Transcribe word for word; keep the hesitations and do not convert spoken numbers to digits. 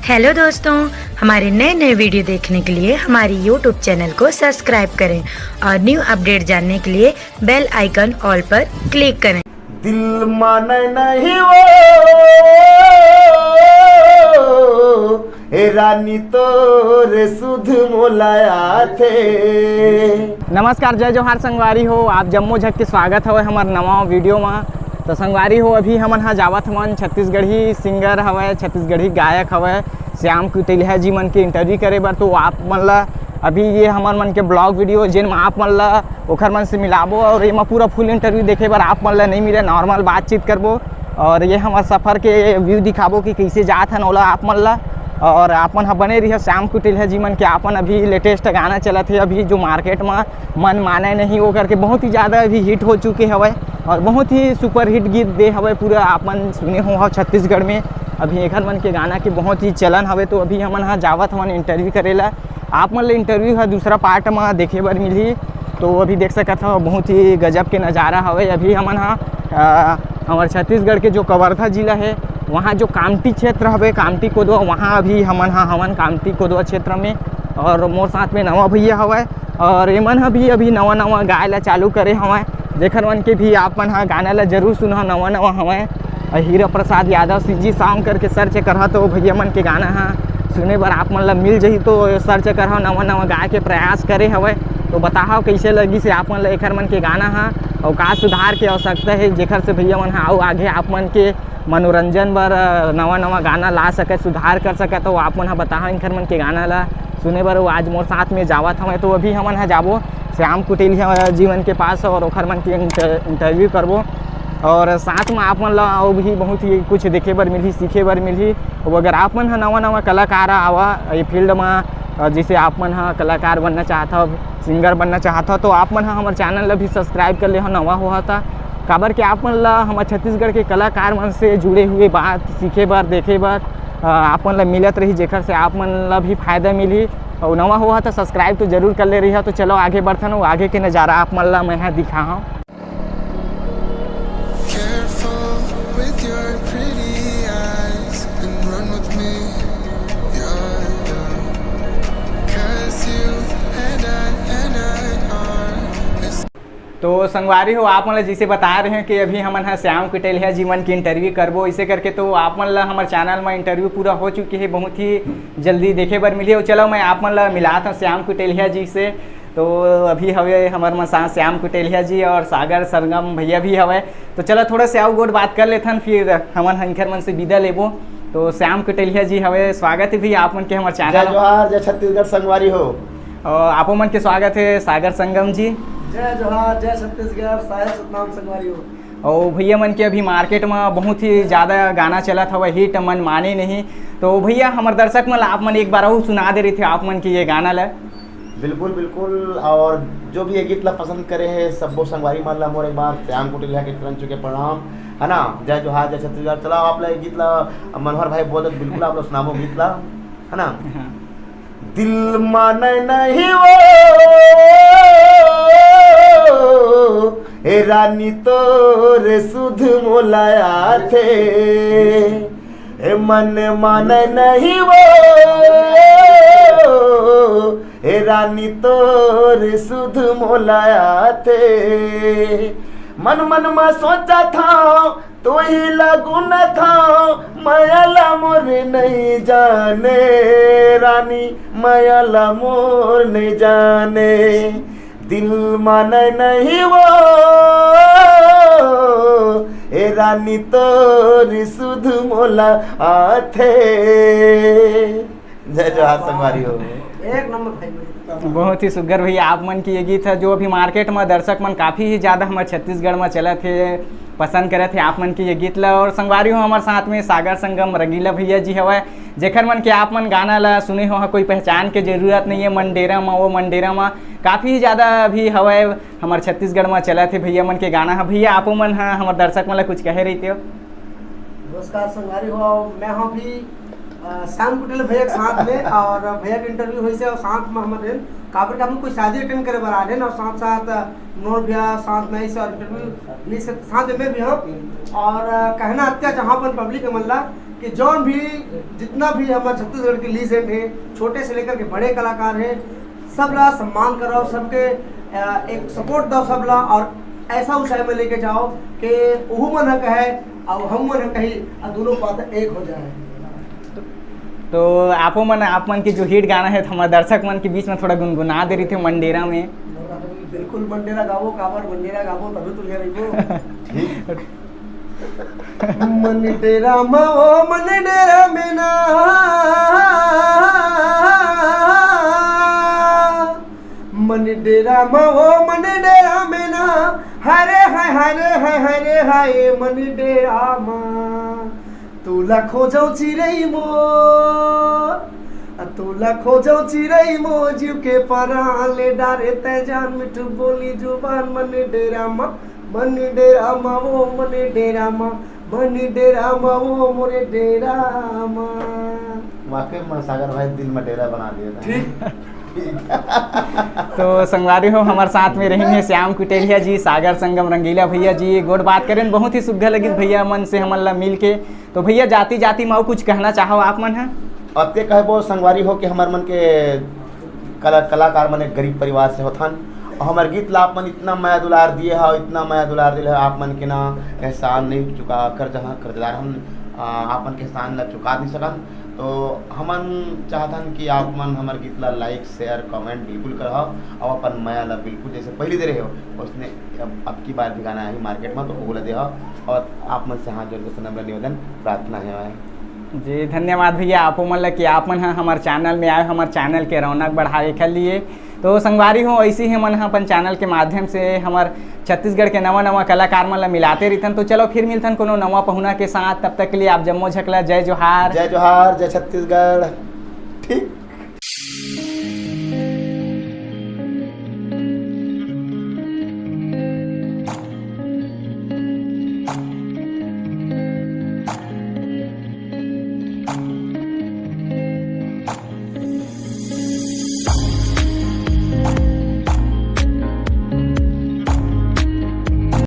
Hello दोस्तों, हमारे नए नए वीडियो देखने के लिए हमारी यूट्यूब चैनल को सब्सक्राइब करें और न्यू अपडेट जानने के लिए बेल आइकन ऑल पर क्लिक करें। दिल माने नहीं वो, ए रानी तोर सुध मोला आथे। नमस्कार, जय जोहार संगवारी हो, आप जम्मो झक के स्वागत हवय हमर नवा वीडियो मा। तो संगवारी हो, अभी हमन हा जावत हवन, छत्तीसगढ़ी सिंगर हवय, छत्तीसगढ़ी गायक हवय, श्याम कुटेलिया जी मन के इंटरव्यू करे बर। तो आप मन ला अभी ये हमर मन के ब्लॉग वीडियो, जेन मा आप मन ला ओखर मन से मिलाबो और एमा पूरा फुल इंटरव्यू देखे बर आप मन ला नहीं मिले, नॉर्मल बातचीत करबो और ये हमर सफर के व्यू दिखाबो कि कैसे जात हन ओला आप मन ला। और आप मन ह बने रहिए श्याम कुटेलिया जी मन के, आपन अभी लेटेस्ट गाना चलत हे, अभी जो मार्केट मा मन माने नहीं वो करके बहुत ही ज़्यादा अभी हिट हो चुके हवय और बहुत ही सुपर हिट गीत दे हवय पूरा। आप मन सुने हो, हो छत्तीसगढ़ में अभी एखर मन के गाना के बहुत ही चलन हवे। तो अभी हमन हा जावत हमन इंटरव्यू करेला, आप मन ले इंटरव्यू हा दूसरा पार्ट मा देखे बर मिलही। तो अभी देख सकत हव, बहुत ही गजब के नज़ारा हवे। अभी हमन हा अ, हमर छत्तीसगढ़ के जो कवर्धा जिला है, वहाँ जो कामटी क्षेत्र हवे, कामटी कोदवा, वहाँ अभी हमन हा हवन कामटी कोदवा क्षेत्र में। और मोर साथ में नवा भैया हवय और एमन ह भी अभी नवा नवा गाय ला चालू करे हवय, जेखर मन के भी आप मन हा गाना ला जरूर सुनहा, नवा नवा हवय। अ, हीरा प्रसाद यादव सी जी सॉन्ग करके सर्च करहा तो भैया मन के गाना हा सुने बर आप मन ला मिल जही। तो सर्च करहा, नवा नवा गाय के प्रयास करे हवय। तो बताहा कैसे लगिस हे आप मन ला एखर मन के गाना हा, अउ का सुधार के आवश्यकता हे जेखर से भैया मन हा अउ आगे आप मन के मनोरंजन बर, अ, नवा नवा गाना ला सके, सुधार कर सके। तो आप मन हा बताहा इनखर मन के गाना ला सुने बर। वो आज मोर साथ में जावत हवय, तो अभी हमन हा जाबो श्याम कुटेलिया जी मन के पास और ओखर मन के इंटर-, इंटरव्यू करबो और साथ में आप मन ला अउ भी बहुत ही कुछ देखे बर मिलही, सीखे बर मिलही। अउ अगर आप मन हा नवा नवा कलाकार आवा ये फील्ड मा, अ, जैसे आप मन हा कलाकार बनना चाहत हव, सिंगर बनना चाहत हव, तो आप मन हा हमर चैनल ला भी सब्सक्राइब कर लेहा, नवा होहा ता। काबर के आप मन ला हमर छत्तीसगढ़ के कलाकार मन से जुड़े हुए बात सीखे बर, देखे बर, अ, आप मन ला मिलत रही, जेखर से आप मन ला भी फायदा मिलही। अउ नवा होहा ता सब्सक्राइब तो जरूर कर ले रहिहा। तो चलो आगे बढ़थन, अउ आगे के नज़ारा आप मन ला मैं हा दिखाहूँ। Careful with your pretty eyes and run with me, yeah, yeah. 'Cause you and I, and I are the तो संगवारी हो, आप मन ला जैसे बता रहे हैं कि अभी हमन हा श्याम कुटेलिया जी मन के इंटरव्यू करबो, इसे करके तो आप मन ला हमर चैनल में इंटरव्यू पूरा हो चुके हे, बहुत ही जल्दी देखे बर मिलही। और चलो मैं आप मन ला मिलात हूँ श्याम कुटेलिया जी से। तो अभी हवे हमर मन साथ श्याम कुटेलिया जी और सागर सरगम भैया भी हवे। तो चलो थोड़ा से अउ गोठ बात कर लेथन, फिर हमन हंखर मन से विदा लेबो। तो श्याम कुटेलिया जी हवे, स्वागत है भैया आप मन के हमर जय चैनल। जोहार, जय छत्तीसगढ़ संगवारी हो। और आपो मन के स्वागत है सागर संगम जी। जय जोहार, जय छत्तीसगढ़, साहेब सतनाम संगवारी हो। और भैया मन के अभी मार्केट में बहुत ही ज़्यादा गाना चलत हवे, हिट मन माने नहीं। तो भैया हमर दर्शक मन ला आप मन एक बार अउ सुना दे रही थे आप मन के ये गाना ला। बिल्कुल, बिल्कुल। और जो भी ये गीत ला पसंद करे हे सब्बो संगवारी मन ला मोर एक बार श्याम कुटेलिया के चरण छू के प्रणाम, है ना। जय जोहार, जय छत्तीसगढ़। चला आप ला ये गीत ला मनोहर भाई बोल दे, बिल्कुल आप ला सुनाबो गीत ला, है ना। हाँ। दिल माने नहीं वो, ए रानी तोर सुध मोला आथे, ए मन माने नहीं वो, ए रानी तोर सुध मोला आथे। मन मन मा सोचा था, तोही ला गुनथंव, मया ला मोर नइ जाने, रानी मया ला मोर नइ जाने, दिल माने नहीं वो, ए रानी तोर सुध मोला आथे। जय जोहार संगवारी हो। एक नंबर भाई, भाई। बहुत ही सुग्घर भैया, आप मन के ये गीत है जो अभी मार्केट में दर्शक मन काफ़ी ही ज़्यादा हमर छत्तीसगढ़ में चलत हे, पसंद करत हे आप मन के ये गीत ला। और संगवारी हो, हमर साथ में सागर संगम रंगीला भैया जी हवय, जेखर मन के आप मन गाना ला सुने हो, कोई पहचान के जरूरत नहीं है, मन डेरा मा वो मन डेरा मा काफ़ी ही ज़्यादा अभी हवय हमर छत्तीसगढ़ में चलत हे भैया मन के गाना ह। भैया आपो मन ह हमर दर्शक मन ला कुछ कहे रहिते हो? नमस्कार संगवारी हो, मैं हूँ अभी अ, श्याम कुटेल भैया के साथ में और भैया के इंटरव्यू होइसे और साथ में हमन रहेन, काबर के हमन कोई शादी अटेंड करे बर आ रहेन और साथ साथ, अ, मनोहर भैया साथ में इस इंटरव्यू नहीं से साथ में मैं भी हूँ। और, अ, कहना अतका चाहूँ अपन पब्लिक के मन ला कि जौन भी, जितना भी हमर छत्तीसगढ़ के लीजेंड हे, छोटे से लेकर के बड़े कलाकार हे, सब ला सम्मान कराओ, सबके अ, एक सपोर्ट दो सब ला, और ऐसा ऊंचाई में लेके जाओ कि ओहू मन ह कहे और हम मन ह कही, और दोनों बात एक हो जाए। तो आपो मन, आप मन के जो हिट गाना हे, तो हमर दर्शक मन के बीच में थोड़ा गुनगुना दे रही थे मंडेरा में। बिल्कुल मंडेरा गाबो, काबर मंडेरा गाबो, तभी तो ये रहिबो। मन डेरा मा ओ मन डेरा में ना, मन डेरा मा ओ मन डेरा में ना, हरे हाय हरे हाय हरे हाय मन डेरा मा। तोला खोजौ चिरई मोर, आ तोला खोजौ चिरई मोर, जीव के परान ले डारे तै जान, मिठू बोली जुबान मन डेरा मा, मन डेरा मा ओ मन डेरा मा, मन डेरा मा ओ मोरे डेरा मा। वाकई में सागर भाई दिल में डेरा बना दिए थे। ठीक। तो संगवारी हो, हमारे साथ में रही हैं श्याम कुटेलिया जी, सागर संगम रंगीला भैया जी, गोठ बात करें, बहुत ही सुग्घर लगिस भैया मन से हमन ला मिल के। तो भैया, जाती जाती में अउ कुछ कहना चाहो आप मन ह? अतके कहबो संगवारी हो कि हमर मन के कला कलाकार मन एक गरीब परिवार से होथन, और हमर गीत ला आप मन इतना मया दुलार दिए हो, इतना मया दुलार दिए हो, आप मन के ना एहसान नहीं चुका कर जहाँ कर्जदार हम आ, आप मन के एहसान ला चुका नहीं सकन। तो हमन चाहथन कि आप मन हमर गीत ला लाइक, शेयर, कमेंट बिल्कुल करहो, और अपन मया ला बिल्कुल जैसे पहले दे रहे हो, उसने अब, अब की बार भी गाना आही मार्केट में, तो ओला देहो। और आप मन से हाथ जोड़ के नम्र निवेदन, प्रार्थना है। जी, धन्यवाद भैया, आपो मन ला कि आप मन ह हमर चैनल में आए, हमर चैनल के रौनक बढ़ावे के लिए। तो संगवारी हो, ऐसे ही हमन ह अपन चैनल के माध्यम से हमर छत्तीसगढ़ के नवा नवा कलाकार मन ला मिलाते रहिथन। तो चलो, फिर मिलथन कोनो नवा पहुना के साथ। तब तक के लिए आप जम्मो झकला जय जोहार। जय जोहार, जय छत्तीसगढ़। ठीक।